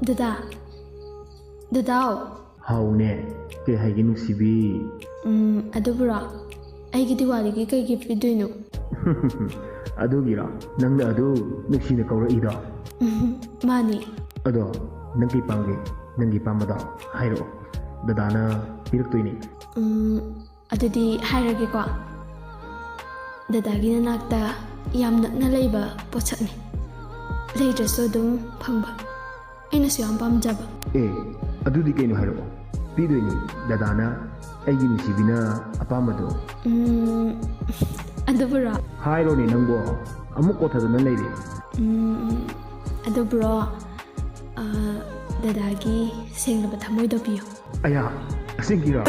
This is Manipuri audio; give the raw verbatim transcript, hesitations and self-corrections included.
ꯗꯗꯥ, ꯗꯗꯥꯎ꯫ ꯍꯥꯎꯅꯦ, ꯀꯩ ꯍꯥꯏꯒꯦ ꯅꯨꯡꯁꯤꯕꯤ? ꯎꯝ, ꯑꯗꯨꯕꯨꯔꯣ, ꯑꯩꯒꯤ ꯗꯤꯋꯥꯂꯤꯒꯤ ꯀꯩ gift ꯄꯤꯗꯣꯏꯅꯣ? ꯑꯗꯨꯒꯤꯔꯣ ꯅꯪꯅ ꯑꯗꯨ ꯅꯨꯡꯁꯤꯅ ꯀꯧꯔꯛꯏꯗꯣ? ꯎꯝ, ꯃꯥꯅꯤ꯫ ꯑꯗꯣ ꯅꯪ ꯀꯩ ꯄꯥꯝꯒꯦ? ꯅꯪꯒꯤ ꯄꯥꯝꯕꯗꯣ ꯍꯥꯏꯔꯛꯑꯣ, ꯗꯗꯥꯅ ꯄꯤꯔꯛꯇꯣꯏꯅꯤ꯫ ꯎꯝ, ꯑꯗꯨꯗꯤ ꯍꯥꯏꯔꯒꯦꯀꯣ꯫ ꯗꯗꯥꯒꯤ ꯅꯅꯥꯛꯇ ꯌꯥꯝ ꯅꯛꯅ ꯂꯩꯕ ꯄꯣꯠꯁꯛꯅꯤ꯫ ꯂꯩꯗ꯭ꯔꯁꯨ ꯑꯗꯨꯝ ꯐꯪꯕ꯫ ꯑꯩꯅꯁꯨ ꯌꯥꯝ ꯄꯥꯝꯖꯕ꯫ ꯑꯦ, ꯑꯗꯨꯗꯤ ꯀꯩꯅꯣ ꯍꯥꯏꯔꯛꯑꯣ꯫ ꯄꯤꯗꯣꯏꯅꯤ, ꯗꯗꯥꯅ ꯑꯩꯒꯤ ꯅꯨꯡꯁꯤꯕꯤꯅ ꯑꯄꯥꯝꯕꯗꯣ꯫ ꯎꯝ, ꯑꯗꯨꯕꯨꯔꯣ? ꯍꯥꯏꯔꯣꯅꯦ ꯅꯪꯕꯣ, ꯑꯃꯨꯛ ꯀꯣꯊꯗꯅ ꯂꯩꯔꯦ꯫ ꯎꯝ, ꯑꯗꯨꯕꯨꯔꯣ? ꯑ, ꯗꯗꯥꯒꯤ ꯁꯦꯡꯂꯕ ꯊꯃꯣꯏꯗꯣ ꯄꯤꯌꯨ꯫ ꯑꯌꯥ, ꯑꯁꯦꯡꯀꯤꯔꯣ?